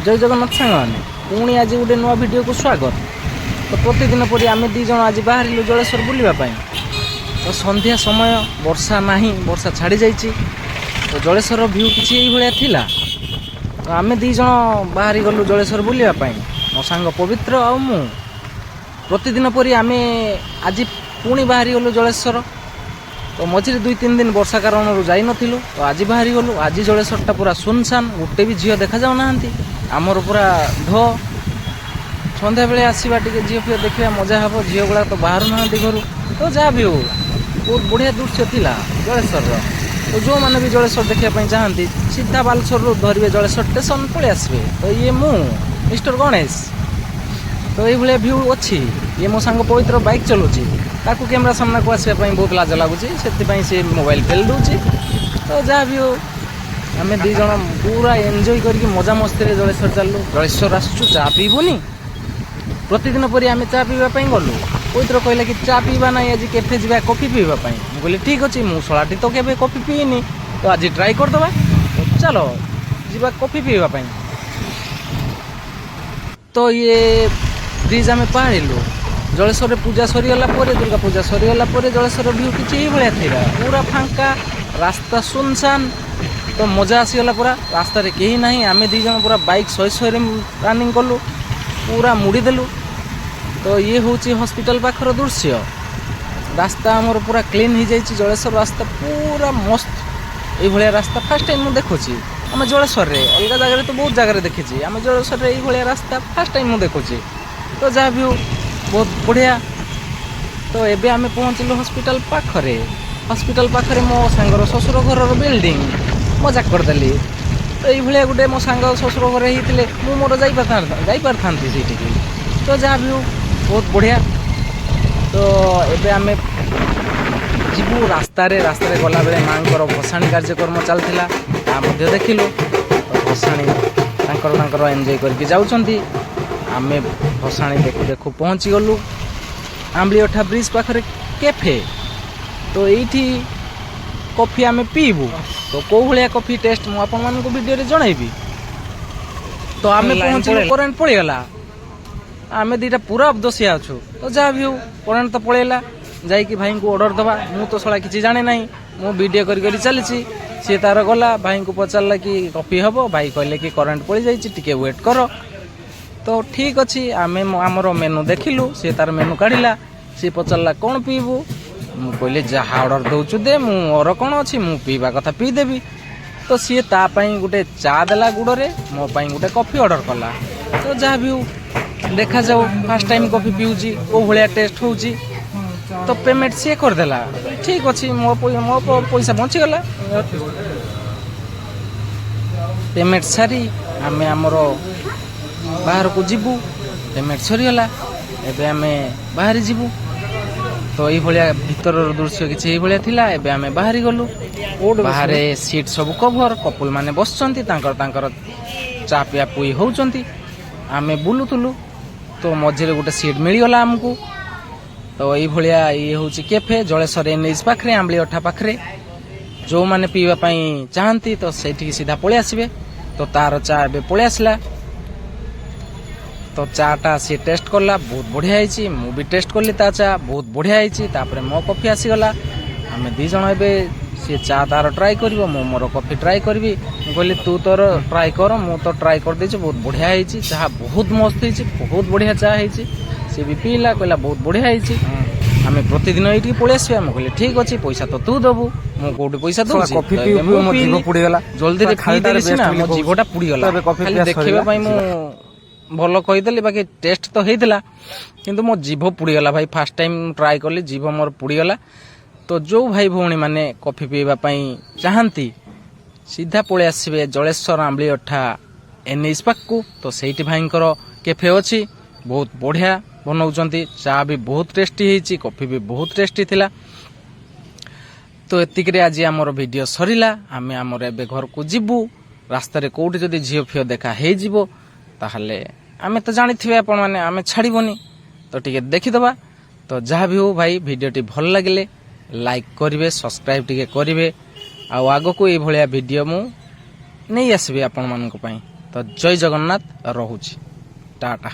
ଜୟ ଜଗନ୍ନାଥ ସାଙ୍ଗମାନେ, ପୁଣି ଆଜି ଗୋଟେ ନୂଆ ଭିଡ଼ିଓକୁ ସ୍ୱାଗତ। ତ ପ୍ରତିଦିନ ପରି ଆମେ ଦୁଇ ଜଣ ଆଜି ବାହାରିଲୁ ଜଳେଶ୍ୱର ବୁଲିବା ପାଇଁ। ତ ସନ୍ଧ୍ୟା ସମୟ, ବର୍ଷା ନାହିଁ, ବର୍ଷା ଛାଡ଼ି ଯାଇଛି। ତ ଜଳେଶ୍ୱର ଭ୍ୟୁ କିଛି ଏଇଭଳିଆ ଥିଲା। ତ ଆମେ ଦୁଇ ଜଣ ବାହାରି ଗଲୁ ଜଳେଶ୍ୱର ବୁଲିବା ପାଇଁ, ମୋ ସାଙ୍ଗ ପବିତ୍ର ଆଉ ମୁଁ। ପ୍ରତିଦିନ ପରି ଆମେ ଆଜି ପୁଣି ବାହାରି ଗଲୁ ଜଳେଶ୍ୱର। ତ ମଝିରେ 2-3 ଦିନ ବର୍ଷା କାରଣରୁ ଯାଇନଥିଲୁ, ତ ଆଜି ବାହାରି ଗଲୁ। ଆଜି ଜଳେଶ୍ୱରଟା ପୁରା ସୁନସାନ, ଗୋଟେ ବି ଝିଅ ଦେଖାଯାଉନାହାନ୍ତି। ଆମର ପୁରା ଢୋ। ସନ୍ଧ୍ୟାବେଳେ ଆସିବା, ଟିକେ ଝିଅ ଫିଅ ଦେଖିବା, ମଜା ହେବ। ଝିଅ ଗୁଡ଼ାକ ତ ବାହାରୁନାହାନ୍ତି ଘରୁ। ତ ଯାହା ବି ହଉ, ବହୁତ ବଢ଼ିଆ ଦୃଶ୍ୟ ଥିଲା ଜଳେଶ୍ୱରର। ତ ଯେଉଁମାନେ ବି ଜଳେଶ୍ୱର ଦେଖିବା ପାଇଁ ଚାହାନ୍ତି, ସିଧା ବାଲେଶ୍ୱରରୁ ଧରିବେ ଜଳେଶ୍ୱର ଷ୍ଟେସନ, ପଳେଇ ଆସିବେ। ତ ଇଏ ମୁଁ ମିଷ୍ଟର ଗଣେଶ। ତ ଏଇଭଳିଆ ଭ୍ୟୁ ଅଛି। ଇଏ ମୋ ସାଙ୍ଗ ପବିତ୍ର, ବାଇକ୍ ଚଲାଉଛି। ତାକୁ କ୍ୟାମେରା ସାମ୍ନାକୁ ଆସିବା ପାଇଁ ବହୁତ ଲାଜ ଲାଗୁଛି, ସେଥିପାଇଁ ସେ ମୋବାଇଲ ଫେଲି ଦେଉଛି। ତ ଯାହା ବି ହଉ, ଆମେ ଦୁଇ ଜଣ ପୁରା ଏନ୍ଜୟ କରିକି ମଜା ମସ୍ତିରେ ଜଳେଶ୍ୱର ଚାଲିଲୁ। ଜଳେଶ୍ୱର ଆସୁଛୁ, ଚା ପିଇବୁନି? ପ୍ରତିଦିନ ପରି ଆମେ ଚା ପିଇବା ପାଇଁ ଗଲୁ। ପବିତ୍ର କହିଲା କି ଚା ପିଇବା ନାହିଁ, ଆଜି କେଫେ ଯିବା କଫି ପିଇବା ପାଇଁ। ମୁଁ କହିଲି ଠିକ୍ ଅଛି, ମୁଁ ଶଳାଟି ତ କେବେ କଫି ପିଇନି, ତ ଆଜି ଟ୍ରାଏ କରିଦେବା। ତ ଚାଲ ଯିବା କଫି ପିଇବା ପାଇଁ। ତ ଇଏ ବ୍ରିଜ୍ ଆମେ ପାହାରିଲୁ। ଜଳେଶ୍ୱରରେ ପୂଜା ସରିଗଲା ପରେ, ଦୁର୍ଗା ପୂଜା ସରିଗଲା ପରେ ଜଳେଶ୍ୱର ଭ୍ୟୁ କିଛି ଏଇଭଳିଆ ଥିଲା। ପୁରା ଫାଙ୍କା ରାସ୍ତା, ସୁନସାନ। ତ ମଜା ଆସିଗଲା ପୁରା। ରାସ୍ତାରେ କେହି ନାହିଁ। ଆମେ ଦୁଇ ଜଣ ପୁରା ବାଇକ୍ 100 100ରେ ରନିଂ କଲୁ, ପୁରା ମୁଡ଼ିଦେଲୁ। ତ ଇଏ ହେଉଛି ହସ୍ପିଟାଲ ପାଖର ଦୃଶ୍ୟ। ରାସ୍ତା ଆମର ପୁରା କ୍ଲିନ୍ ହେଇଯାଇଛି। ଜଳେଶ୍ୱର ରାସ୍ତା ପୁରା ମସ୍ତ। ଏଇଭଳିଆ ରାସ୍ତା ଫାର୍ଷ୍ଟ ଟାଇମ୍ ମୁଁ ଦେଖୁଛି ଆମ ଜଳେଶ୍ୱରରେ। ଅଲଗା ଜାଗାରେ ତ ବହୁତ ଜାଗାରେ ଦେଖିଛି, ଆମ ଜଳେଶ୍ୱରରେ ଏଇଭଳିଆ ରାସ୍ତା ଫାର୍ଷ୍ଟ ଟାଇମ୍ ମୁଁ ଦେଖୁଛି। ତ ଯାହା ବି ହଉ, ବହୁତ ବଢ଼ିଆ। ତ ଏବେ ଆମେ ପହଞ୍ଚିଲୁ ହସ୍ପିଟାଲ ପାଖରେ। ହସ୍ପିଟାଲ ପାଖରେ ମୋ ସାଙ୍ଗର ଶ୍ୱଶୁର ଘରର ବିଲ୍ଡିଂ। ମଜାକ କରିଦେଲି। ତ ଏଇଭଳିଆ ଗୋଟେ ମୋ ସାଙ୍ଗ ଶ୍ୱଶୁର ଘରେ ହେଇଥିଲେ ମୁଁ ମୋର ଯାଇପାରିଥାନ୍ତି ସେଇଠିକି। ତ ଯାହା ବି ହଉ, ବହୁତ ବଢ଼ିଆ। ତ ଏବେ ଆମେ ଯିବୁ ରାସ୍ତାରେ। ରାସ୍ତାରେ ଗଲାବେଳେ ମାଆଙ୍କର ଭସାଣି କାର୍ଯ୍ୟକ୍ରମ ଚାଲିଥିଲା, ତା ମଧ୍ୟ ଦେଖିଲୁ। ତ ଭସାଣି ତାଙ୍କର ତାଙ୍କର ଏନ୍ଜୟ କରିକି ଯାଉଛନ୍ତି। ଆମେ ଭସାଣି ଦେଖୁ ଦେଖୁ ପହଞ୍ଚିଗଲୁ ଆମ୍ବିଳିଅଠା ବ୍ରିଜ୍ ପାଖରେ କେଫେ। ତ ଏଇଠି କଫି ଆମେ ପିଇବୁ। ତ କେଉଁ ଭଳିଆ କଫି ଟେଷ୍ଟ, ମୁଁ ଆପଣମାନଙ୍କୁ ଭିଡ଼ିଓରେ ଜଣାଇବି। ତ ଆମେ ଲାଇନ୍ ପହଞ୍ଚିଲୁ, ପଳେଇଲା। କରେଣ୍ଟ ପଳେଇଗଲା। ଆମେ ଦିଟା ପୁରା ଅବଦୋଷିଆ ଅଛୁ। ତ ଯାହା ବି ହଉ, କରେଣ୍ଟ ତ ପଳେଇଲା, ଯାଇକି ଭାଇଙ୍କୁ ଅର୍ଡ଼ର ଦେବା। ମୁଁ ତ ଶଳା କିଛି ଜାଣେ ନାହିଁ, ମୁଁ ଭିଡ଼ିଓ କରି କରି ଚାଲିଛି। ସିଏ ତାର ଗଲା, ଭାଇଙ୍କୁ ପଚାରିଲା କି କଫି ହେବ? ଭାଇ କହିଲେ କି କରେଣ୍ଟ ପଳେଇ ଯାଇଛି, ଟିକେ ୱେଟ୍ କର। ତ ଠିକ୍ ଅଛି, ଆମେ ଆମର ମେନୁ ଦେଖିଲୁ। ସିଏ ତାର ମେନୁ କାଢ଼ିଲା। ସିଏ ପଚାରିଲା, କ'ଣ ପିଇବୁ? ମୁଁ କହିଲି, ଯାହା ଅର୍ଡ଼ର ଦେଉଛୁ ଦେ, ମୁଁ ମୋର କ'ଣ ଅଛି, ମୁଁ ପିଇବା କଥା ପିଇଦେବି। ତ ସିଏ ତା ପାଇଁ ଗୋଟେ ଚା ଦେଲା ଗୁଡ଼ରେ, ମୋ ପାଇଁ ଗୋଟେ କଫି ଅର୍ଡ଼ର କଲା। ତ ଯାହା ବି ହଉ, ଦେଖାଯାଉ, ଫାର୍ଷ୍ଟ ଟାଇମ୍ କଫି ପିଉଛି, କେଉଁ ଭଳିଆ ଟେଷ୍ଟ ହେଉଛି। ତ ପେମେଣ୍ଟ ସିଏ କରିଦେଲା। ଠିକ୍ ଅଛି, ମୋ ପଇସା ବଞ୍ଚିଗଲା। ପେମେଣ୍ଟ ସାରି ଆମେ ଆମର ବାହାରକୁ ଯିବୁ। ପେମେଣ୍ଟ ସରିଗଲା, ଏବେ ଆମେ ବାହାରି ଯିବୁ। ତ ଏଇଭଳିଆ ଭିତରର ଦୃଶ୍ୟ କିଛି ଏଇଭଳିଆ ଥିଲା। ଏବେ ଆମେ ବାହାରି ଗଲୁ। ବାହାରେ ସିଟ୍ ସବୁ କଭର, କପୁଲ ମାନେ ବସିଛନ୍ତି, ତାଙ୍କର ତାଙ୍କର ଚା ପିଆ ପୁଇ ହଉଛନ୍ତି। ଆମେ ବୁଲୁଥିଲୁ, ତ ମଝିରେ ଗୋଟେ ସିଟ୍ ମିଳିଗଲା ଆମକୁ। ତ ଏଇଭଳିଆ ଇଏ ହେଉଛି କେଫେ, ଜଳେଶ୍ୱର ଏନ୍ଏଚ୍ ପାଖରେ, ଆମ୍ବିଳିଅଠା ପାଖରେ। ଯେଉଁମାନେ ପିଇବା ପାଇଁ ଚାହାନ୍ତି, ତ ସେଇଠିକି ସିଧା ପଳେଇ ଆସିବେ। ତ ତାର ଚା ଏବେ ପଳେଇ ଆସିଲା। ତ ଚାଟା ସିଏ ଟେଷ୍ଟ କଲା, ବହୁତ ବଢ଼ିଆ ହେଇଛି। ମୁଁ ବି ଟେଷ୍ଟ କଲି ତା ଚା, ବହୁତ ବଢ଼ିଆ ହେଇଛି। ତାପରେ ମୋ କଫି ଆସିଗଲା। ଆମେ ଦୁଇ ଜଣ ଏବେ, ସିଏ ଚା ତାର ଟ୍ରାଏ କରିବ, ମୁଁ ମୋର କଫି ଟ୍ରାଏ କରିବି। ମୁଁ କହିଲି, ତୁ ତୋର ଟ୍ରାଏ କର, ମୁଁ ତ ଟ୍ରାଏ କରିଦେଇଛି, ବହୁତ ବଢ଼ିଆ ହେଇଛି। ଚାହା ବହୁତ ମସ୍ତ ହେଇଛି, ବହୁତ ବଢ଼ିଆ ଚା ହେଇଛି। ସିଏ ବି ପିଇଲା, କହିଲା ବହୁତ ବଢ଼ିଆ ହେଇଛି, ଆମେ ପ୍ରତିଦିନ ଏଇଠିକି ପଳେଇ ଆସିବା। ମୁଁ କହିଲି ଠିକ୍ ଅଛି, ପଇସା ତ ତୁ ଦବୁ, ମୁଁ କୋଉଠି ପଇସା ଦଉଛି? କଫି ତ ପିଉ ଏବେ ପିଉ ମୁଁ ମୋ ଜିଭ ପିଇଲି। ପୋଡ଼ିଗଲା। ଜଲ୍ଦିରେ ଖାଲିଟାରେ ପିଇଦେଲି ସିନା, best ବୋଲି ମୋ କହୁଛି। ଜିଭଟା ପୋଡ଼ିଗଲା। ତ ଏବେ କଫି ଖାଲି ପିଆ ଦେଖିବା ସରିଲା, ପାଇଁ ମୁଁ ଭଲ କହିଦେଲି, ବାକି ଟେଷ୍ଟ ତ ହେଇଥିଲା, କିନ୍ତୁ ମୋ ଜିଭ ପୋଡ଼ିଗଲା ଭାଇ। ଫାର୍ଷ୍ଟ ଟାଇମ୍ ଟ୍ରାଏ କଲି, ଜିଭ ମୋର ପୋଡ଼ିଗଲା। ତ ଯେଉଁ ଭାଇ ଭଉଣୀମାନେ କଫି ପିଇବା ପାଇଁ ଚାହାନ୍ତି, ସିଧା ପଳେଇ ଆସିବେ ଜଳେଶ୍ୱର ଆମ୍ବିଳିଅଠା ଏନ୍ଏଚ୍ ପାଖକୁ। ତ ସେଇଠି ଭାଇଙ୍କର କେଫେ ଅଛି। ବହୁତ ବଢ଼ିଆ ବନାଉଛନ୍ତି। ଚା ବି ବହୁତ ଟେଷ୍ଟି ହେଇଛି, କଫି ବି ବହୁତ ଟେଷ୍ଟି ଥିଲା। ତ ଏତିକିରେ ଆଜି ଆମର ଭିଡ଼ିଓ ସରିଲା। ଆମେ ଆମର ଏବେ ଘରକୁ ଯିବୁ। ରାସ୍ତାରେ କୋଉଠି ଯଦି ଝିଅ ଫିଅ ଦେଖା ହେଇଯିବ, ତାହେଲେ ଆମେ ତ ଜାଣିଥିବେ ଆପଣମାନେ, ଆମେ ଛାଡ଼ିବନି। ତ ଟିକେ ଦେଖିଦେବା। ତ ଯାହା ବି ହଉ ଭାଇ, ଭିଡ଼ିଓଟି ଭଲ ଲାଗିଲେ ଲାଇକ୍ କରିବେ, ସବସ୍କ୍ରାଇବ୍ ଟିକେ କରିବେ, ଆଉ ଆଗକୁ ଏଇଭଳିଆ ଭିଡ଼ିଓ ମୁଁ ନେଇ ଆସିବି ଆପଣମାନଙ୍କ ପାଇଁ। ତ ଜୟ ଜଗନ୍ନାଥ, ରହୁଛି, ଟାଟା।